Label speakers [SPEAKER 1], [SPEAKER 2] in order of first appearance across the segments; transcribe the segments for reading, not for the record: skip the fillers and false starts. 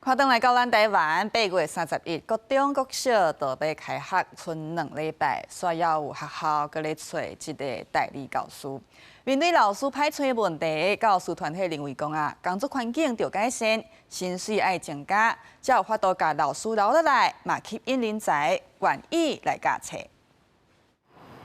[SPEAKER 1] 看轉來到咱台灣，8月31，國中國小就欲開學，賰2禮拜，煞猶有學校閣咧揣這个代理教師。面對老師歹揣的問題，教師團體認為講啊，工作環境著改善，薪水愛增加，才有法度共老師留落來，嘛吸引人才願意來教冊。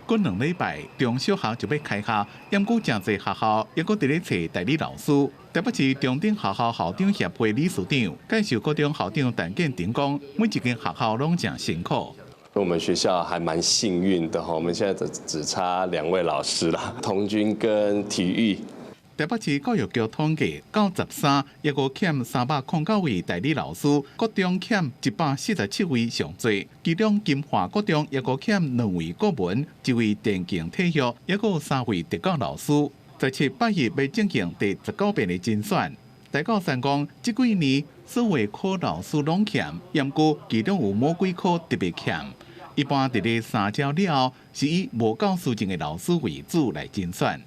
[SPEAKER 2] 閣2禮拜，中小學就欲開學，毋過誠濟學校猶閣佇咧揣代理老師。台北市中正學校校長協會理事長、介壽國中校長陳建廷講，每一間學校攏誠辛苦。
[SPEAKER 3] 我們學校還蠻幸運的哈，我們現在只差2位老師啦，童軍跟體育。
[SPEAKER 2] 台北市教育局統計，到13，猶閣欠309位代理老師，國中欠147位上濟，其中金華國中猶閣欠兩位國文，一位電競體育，猶閣有三位特教老師。17、8日欲進行第19遍的甄選。大教山講，這幾年所有科老師攏欠，毋過其中有某幾科特別欠。一般佇咧3招了後，是以無教師證的老師為主來甄選。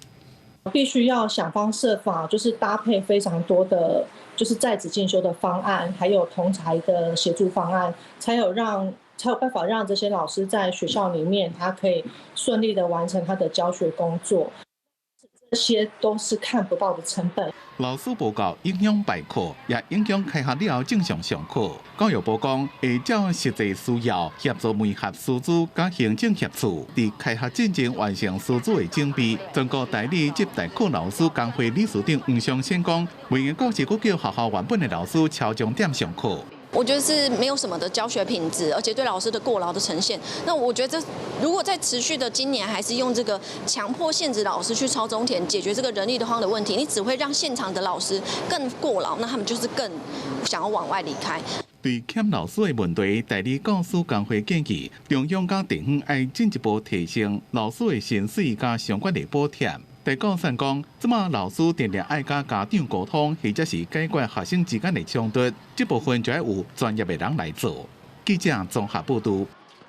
[SPEAKER 4] 必須要想方設法，就是搭配非常多的，就是在職進修的方案，還有同儕的協助方案，才有辦法讓這些老師在學校裡面，他可以順利的完成他的教學工作。這些都是看不到的成本。
[SPEAKER 2] 老師無夠影響排課，也影響開學了後正常上課。教育部講會照實際需要協助媒合師資佮行政協處，佇開學進前完成師資的準備。全國代理及代課老師工會理事長黃尚先講，袂用閣是閣叫學校原本的老師超鐘點上課。
[SPEAKER 5] 我覺得是沒有什麼的教學品質，而且對老師的過勞的呈現。那我覺得這如果在持續的今年還是用這個強迫限制老師去超鐘點解決這個人力的荒的問題，你只會讓現場的老師更過勞，那他們就是更想要往外離開。
[SPEAKER 2] 對欠老師的問題，代理教師工會建議中央佮地方愛進一步提升老師的薪水佮相關的補貼。代教師講，這馬老師定定愛佮家長溝通，或者是解決學生之間的衝突，這部分就愛有專業的人來做。記者綜合報導。